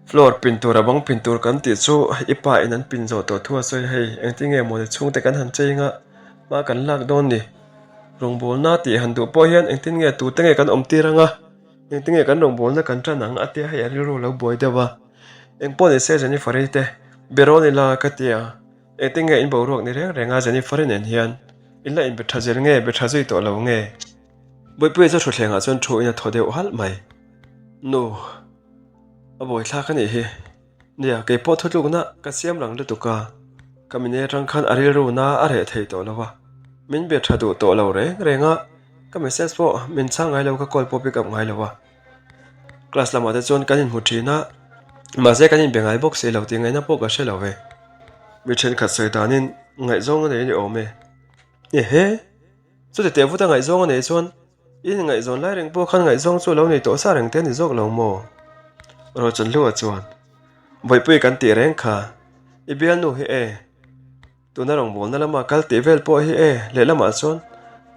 floor pin tur a bang pin tur kan tih chu i pa in an pin zawh tawh thu a sawi hei engtin nge mawni chhungte kan han chei anga hma kan lak dawn ni rawngbawlna tih han duh pawh hian engtin nge tute nge kan awm tir anga engtin nge kan rawngbawlna kan tan ang a tia hei a rilru lo buai deuh a engpawh ni se Jennifer-i te be rawn ila ka ti a engtin nge in boruak ni reng reng a Jennifer-i nen hian in la inbe tha zel nge be tha zui tawh lo nge. Bawihpuia chu thutthlengah chuan thu in a thaw deuh halh mai. Nu, a buaithlak a nih hi. Nia, kei pawh thutlukna ka siam lang lutuk a, ka mine atang khan a rilru na a reh thei tawh lo a, min be tha duh tawh lo reng reng a, ka message pawh min chhang ngai lo, ka call pawh pick up ngai lo a. Class lamah te chuan kan inhmu thin a, mahse kan inbe ngai bawk si lo tih ngaihna pawh ka hre lo ve. Mi thenkhat sawi danin ngaihzawng a nei a ni awm e. Ehe! Chuti teh vuta ngaihzawng a neih chuan i inngaihzawn lai reng pawh khan ngaihzawng chu a lo nei tawh sa reng te a ni zawk lo maw? Rochanhlua chuan, Bawihpui kan tih reng kha, i bialnu hi e, tuna rawngbawlna lama kal tih vel pawh hi e, lehlamah chuan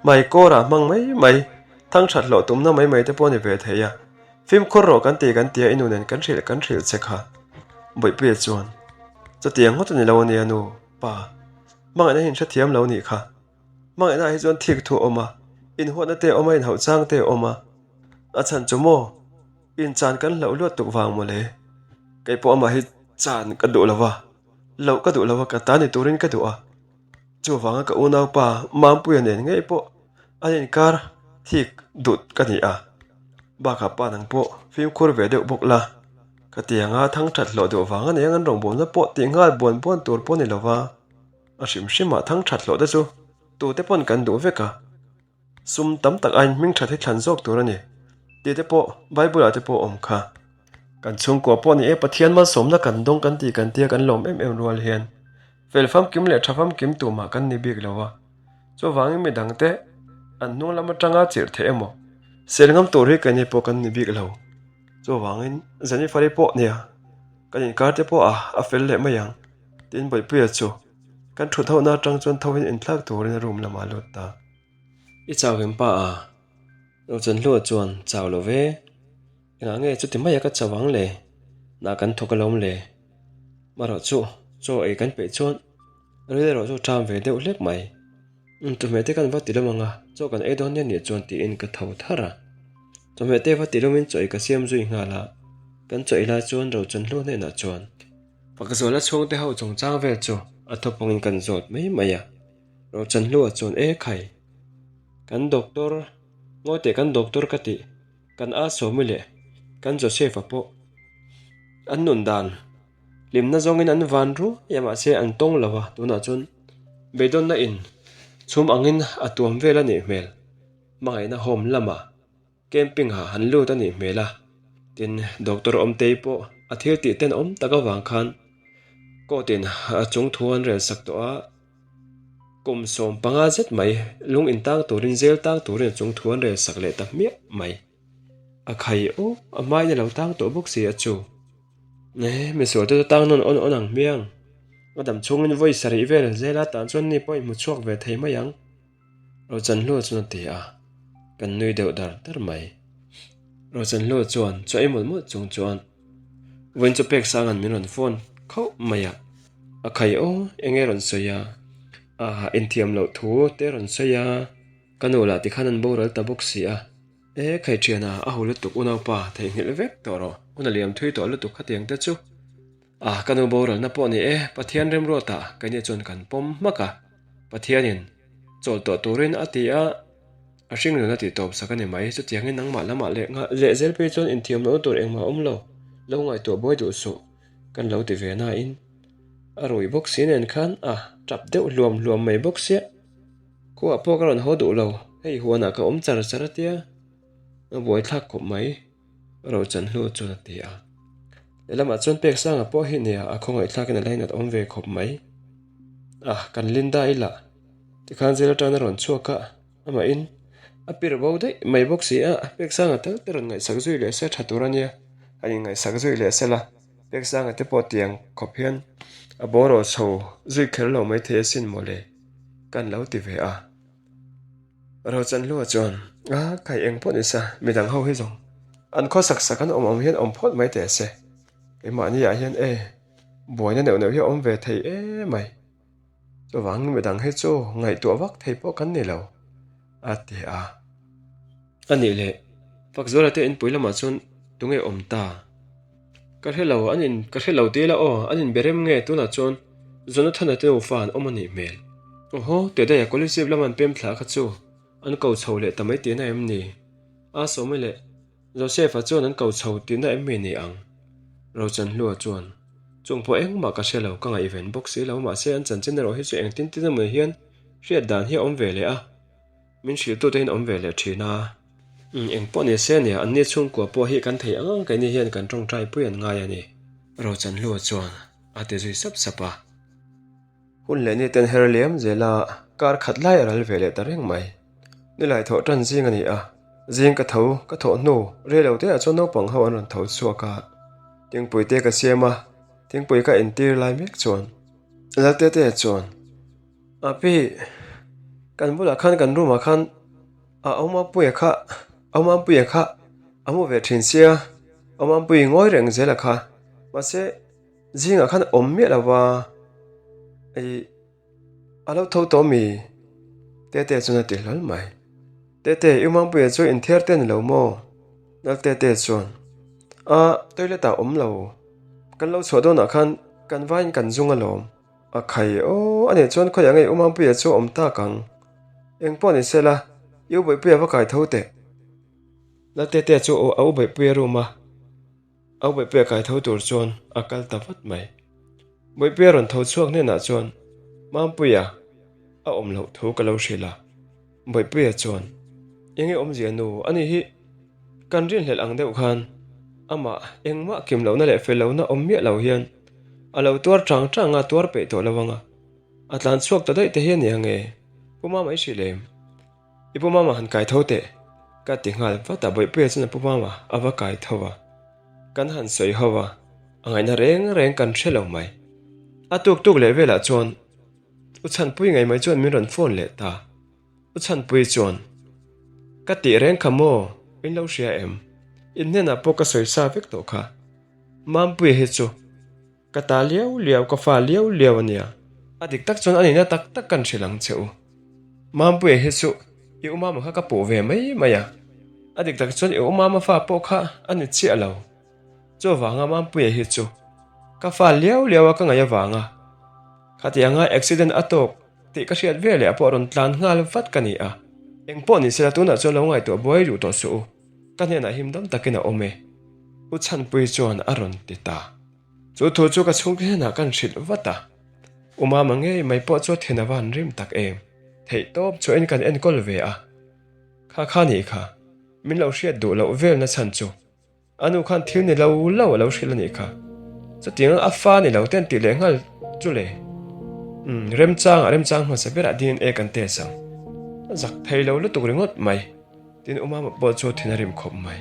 hmaikawrah hmang mai mai, thang that hlawh tumna mai mai te pawh a ni ve thei a, fimkhur rawh kan ti kan tia i nu nen kan hrilh kan hrilh che kha. Bawihpuia chuan, Chutiang ngawt a ni lo a nia nu, pa, hmangaihna hi in hrethiam lo nih kha. Hmangaihna ah hi chuan thik thu a awm a, inhuatna te a awm a, inhauh chang te a awm a. A chhan chu maw, inchan kan hlauh luat tuk vang mawle. Kei pawh amah hi chan ka duh lo va, loh ka duh lo va, ka ta ni turin ka duh a. Chuvanga ka unaupa Mampuia nen ngei pawh an inkar thik dut ka ni a. Bakah pa nang pawh fimkhur ve deuh bawk la, ka ti anga thang that hlawh duh vang a nia an rawngbawlna pawh tih nghal buan buan tur pawh ni lo va. A hrim hrimah thang that hlawh te chu tute pawn kan duh vek a, sum tam tak aiin hming that hi thlan zawk tur a ni tih te pawh Bible ah te pawh a awm kha. Kan chhungkua pawh ni e Pathian malsawmna kan dawng kan tih kan tia kan lawm em em rual hian. Fel famkim leh tha famkim tumah kan ni bik lo a, chuvangin mi dangte an hnung lam atanga chirh theih emaw sel ngam tur hi keini pawh kan ni bik lo. Chuvangin Jennifer-i pawh nia kan inkar te pawh a a fel leh mai ang tiin Bawihpuia chu kan thut hohna atang chuan thoin inthlak turin a room lamah a lut ta. I chau em pa a? Rochanhlua chuan chau lo ve. Engah nge chuti maia ka chau ang le? Nah kan thawk alawm le. Marawh chu chaw ei kan peih chuan ril erawh chu ṭam ve deuh hlek mai. Umm chawhmeh te kan va ti lawm ang a, chaw kan ei dawn nia nih chuan tiin ka tho thar a. Chawhmeh te va ti lawmin chaw ei ka siam zui nghal a, kan chaw ei lai chuan Rochanhlu hnenah chuan. Pakzuala chhungte ho chungchang vel chu a thawpawngin kan zawt mai mai a. Rochanhlua chuan e khai, kan doctor, ngawi teh kan doctor ka tih, kan A Sawmi leh kan Joseph-a pawh an nun dan hlimna zawngin an van ruai a mahse an tawng lo a, tunah chuan beidawnna in chhum angin a tuam vel a nih hmel, hmangaihna home lamah. Camping ah han lut a nih hmel a, tin Doctor Awmtei pawh a thil tih ten awm tak avang khan court in a chung thu an rel sak tawh a, kum 15 zet mai lung in tang turin zel tang turin a chung thu an rel sak leh ta hmiah mai. A khai aw, a hmain a lo tang tawh bawk si a chu. E, misual te chu tang nawn awn awn ang hmiang. A dam chhungin vawi sarih vel zela tan chuan ni pawh i hmu chhuak ve thei mai ang. Rochanhlua chuan a ti a, kan nui deuh dar dar mai. Rochanhlua chuan chaw ei mawlh mawlh chung chuan vawiin chu pek sanga'n min rawn phone khauh mai a, a khai aw eng nge rawn sawi a, aha inthiam loh thu te rawn sawi a, ka nu lah tikhan an boral ta bawk si a, e khai thiana a hu lutuk unaupa theihnghilh vek tawh rawh, hun a liam thui tawh lutuk khatiang te chu. A, ka nu boralna pawh ni e, Pathian remruatah keini chuan kan pawm hmak a, Pathianin chawl tawh turin a ti a, a hringnun a tih tawp sak a ni mai, chutiangin nangmah lamah leh nghah leh zel phei chuan inthiam lohna tur engmah a awm lo, lo ngaihtuah buai duh suh kan lo ti ve nain a rui bawk si nen khan a tap deuh hluam hluam mai bawk sia, khuaah pawh ka rawn haw duh lo, hei huanah ka awm char char a tia, a buaithlak khawp mai. Rochanhlu chuan a ti a. Lehlamah chuan Peksanga pawh hi nia a khawngaihthlakin a lainat awm ve khawp mai. A, kan Linda i lah. Tikhan zir atana rawn chhuak a, amahin a pir bo daih mai bawk si a, Peksanga tal te rawn ngaihsak zui leh se tha tur a nia, han inngaihsak zui leh se la, Peksanga te pawh tiang khawp hian a bawraw chho zui kher lo maithei asin mawle, kan lo ti ve a. Rochanhlua chuan, A, kai eng pawh ni sa, midang ho hi zawng an khaw sak sak an awm awm hian awm phawt mai teh se. Keimahni ah hian e, buaina neuh neuh hi a awm ve thei emai. Chuvangin midang hi chu ngaihtuah vak thei pawh kan ni lo, a ti a. A nih leh, Fakzuala te inpui lamah chuan tunge awm ta? Ka hre lo, an in ka hre lo ti ila aw, an in be rem nge tunah chuan Jonathana te nufa an awm a nih hmel. Awhaw, teh daih a Kolasib lama an pem thlah kha chu an ko chho leh ta mai tihna em ni? A Sawmi leh Joseph-a chuan an ko chho tihna em mi ni ang? Rochanhlua chuan, Chung pawh engmah ka hre lo, ka ngaihven bawk si lo, mahse an chanchin erawh hi chu engtin tin emaw ni hian hriat dan hi a awm ve leh a. Min hrilhtute hian awm ve leh thin a. Umm eng pawh ni se nia, anni chhungkua pawh hi kan thei ang ang keini hian kan tawngtai pui an ngai a ni. Rochanhlua chuan a ti zui sap sap a. Hun leh ni ten her liam zel a, kar khat lai a ral ve leh ta reng mai. Nilai thawh tan zing a ni a, zing ka tho, ka thawh hnu, rei lo teah chuan naupang ho an rawn tho chhuak a. Thingpui te ka siam a, thingpui ka entir lai mek chuan Laltete chuan, Api, kan bulah khan kan room ah khan a Awmampuia kha Awmampuia kha a hmu ve thin sia, Awmampui ngawi reng zel a kha, mahse zingah khan awm miah lo va, ih a lo tho tawh mi? Tete chuan a ti hlawl mai. Tete, i Awmampuia chu inthiar te a ni lo maw? Lal Tete chuan, A, toilet ah awm lo, kan lo chhuah dawnah khan kan vaiin kan zung alawm. A khai aw, a nih chuan khawiah ngei Umampuia chu a awm tak ang. Eng pawh ni sela, i u Bawihpuia va kai tho teh. Laltetea chu a u Bawihpuia room a, a u Bawihpuia kai tho tur chuan a kal ta vat mai. Bawihpuia rawn tho chhuak hnenah chuan Mampuia a awm loh thu ka lo hrilh a. Bawihpuia chuan, Enge awmzia nu, ani hi kan rinhlelh ang deuh khan amah engmah kim lohna leh fel lohna awm miah lo hian a lo tuar chang chang a, tuar peih tawh lo ang a. A tlan chhuak ta daih te hi a nia nge? Pu Mama i hrilh em? I Pu Mama han kai tho teh. Ka ti nghal vat a, Bawihpuia chuan a Pu Mama a va kai tho a. Kan han sawi ho a, a ngaihna reng reng kan hre lo mai. A tuk tuk leh velah chuan U Chhanpui ngei mai chuan min rawn phone leh ta. U Chhanpui chuan, Ka tih reng kha maw, in lo hria em? In hnenah pawh ka sawi sa vek tawh kha. Mampuia hi chu ka ta liau liau, ka fa liau liau a nia. A dik tak chuan a nihna tak tak kan hrilh ang che u. Mampuia hi chu i u mama kha ka puh ve mai mai a. A dik tak chuan i u mama fa pawh kha a ni chiah lo. Chuvanga Mampuia hi chu ka fa liau liau a ka ngaih avanga khatianga accident a tawk tih ka hriat veleh pawh rawn tlan nghal vat ka ni a. Engpawh ni sela tunah chuan lo ngaihtuah buai duh tawh suh u, ka hnenah him dam takin a awm e, U Chhanpui chuan a rawn ti ta. Chu thu chu ka chhungte hnenah kan hrilh vat a, U Mama ngei mai pawh chu a then a va han rim tak em, theihtawp chhuahin kan enkawl ve a, kha kha nih kha, min lo hriat duh loh velna chhan chu. A nu khan thil ni lo lo a lo hrilh a nih kha. Chutiang a fa ni lo ten tih leh nghal chu le. Umm, remchang ah remchang hmasa berah DNA kan test ang. A zak thei lo lutuk ringawt mai. Tin U Mama pawh chu thin a rim khawp mai.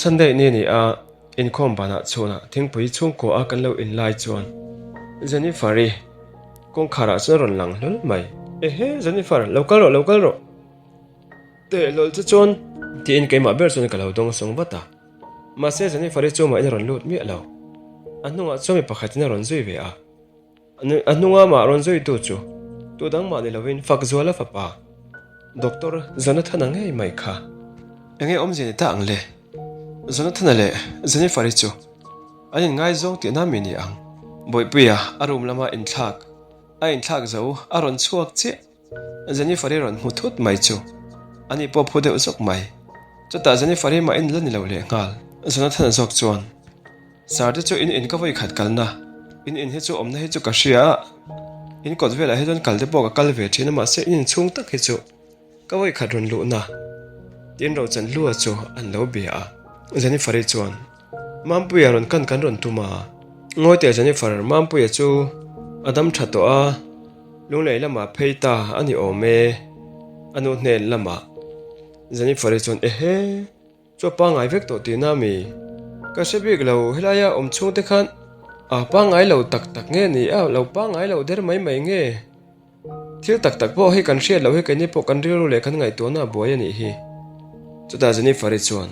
Sunday ni a ni a, inkhawm banah chhunah thingpui chhungkaw a kan lo in lai chuan Jennifer-i kawngkhar ah chuan a rawn lang hlawl mai. Ehe Jennifer, lo kal rawh, lo kal rawh. Tehlawlh chu chuan tiin keimah ber chuan ka lo dawng sawng vat a. Mahse Jennifer-i chu mahin a rawn lut miah lo. A hnungah chuan mi pakhatin a rawn zui ve a. A hnunga mah rawn zuitu chu tu dang mah ni lovin Fakzuala fapa Doctor Jonathana ngei mai kha. Enge awmzia ni ta ang le? Jonathana leh Jennifer-i chu an inngaizawng tihna mi ni ang. Bawihpuia a room lama inthlak a inthlak zo a rawn chhuak chiah. Jennifer-i rawn hmu thut mai chu ani pawh phu deuh zawk mai. Chutah Jennifer-i mah in la ni lo leh nghal. Jonathan-a zawk chuan, Sir te chu in in ka vawi khat kalna, in in hi chu awmna hi chu ka hria a, in kawt velah hi chuan kal te pawh ka kal ve thin a mahse in inchhung tak hi chu ka vawi khat rawn luhna tiin Rochanhlua chu an lo bia a. Jennifer-i chuan, Mampuia rawn kan kan rawn tum a. Ngawi teh Jennifer, Mampuia chu a dam tha tawh a, Lunglei lamah phei ta a ni awm e, a nu hnen lamah. Jennifer-i chuan ehe, chu a pangngai vek tawh tihna a mi? Ka hre bik lo, helaia awm chhungte khan a pangngai lo tak tak nge ni a, lo pangngai lo der mai mai nge? Thil tak tak pawh hi kan hriat loh hi keini pawh kan rilru leh kan ngaihtuahna a buai a nih hi. Chutah Jennifer-i chuan,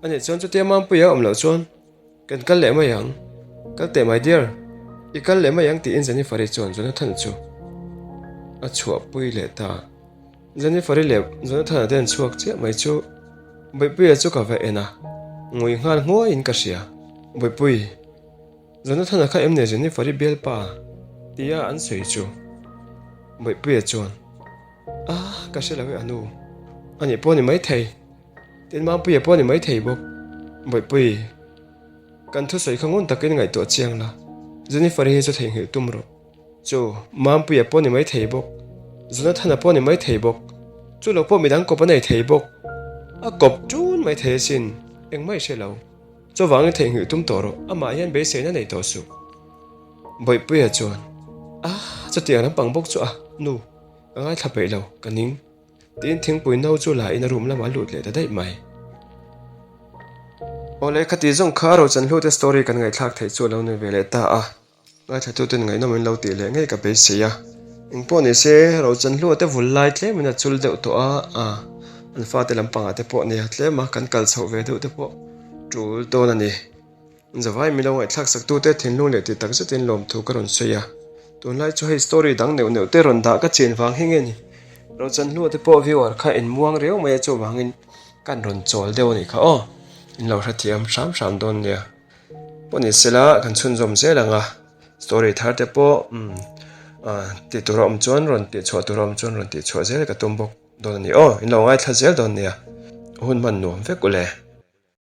A nih chuan chutia Mampuia a awm loh chuan kan kal leh mai ang. Kal teh my dear, i kal leh mai ang tiin Jennifer-i chuan Jonathan chu a chhuahpui leh ta. Jennifer-i leh Jonathan-a te an chhuak chiah mai chu Bawihpuia chu ka va en a, ngui nghal nghuaiin ka hria. Bawihpui. Jonathana kha em nei Jennifer-i bialpa tia an sawi chu Bawihpuia chuan Ah ka hre lo e anu a nih pawh a ni maithei tin Mampuia pawh a ni maithei bawk Bawihpui kan thusawi kha ngun takin ngaihtuah chiang la Jennifer-i hi chu theihnghilh tum rawh chu Mampuia pawh a ni maithei bawk Jonathana pawh a ni maithei bawk chu lo pawh midang kawp a nei thei bawk a kawp ṭun maithei asin engmah i hre lo. Chuvangin theihnghilh tum tawh rawh, amah hian beiseina nei tawh suh. Bawihpuia chuan, Ah, chutiang lampang bawk chu a, nu, ka ngaithla peih lo, ka ning. Tiin thingpui no chu la in a room lamah a lut leh ta daih mai. Awle, khati zawng kha Rochanhlute story kan ngaihthlak theih chu a lo ni ve leh ta a. Ngaithlatuten ngaihnawm in lo tih leh ngei ka beisei a. Engpawh ni se, Rochanhlua te vul lai tlemin a chul deuh tawh a, a an fate lampangah te pawh nia tlem a, kan kal chhoh ve deuh te pawh tul dawn a ni. Zavai milo ngaihthlak saktute thinlung leh tih tak zetin lawmthu ka rawn sawi a. Tunlai chu hei story dang neuh neuh te rawn dah ka chen vang hi nge ni? Rochanhlua te pawh viewer kha inmuang riau mai a chuvangin kan rawn chawl deuh a nih kha aw. In lo hrethiam hram hram dawn nia. Pawh ni sela kan chhunzawm zel ang a, story thar te pawh umm tih tur a awm chuan rawn tih chhuah tur a awm chuan rawn tih chhuah zel ka tum bawk dawn a ni aw, in lo ngaithla zel dawn nia, hun hman nuam vek u le.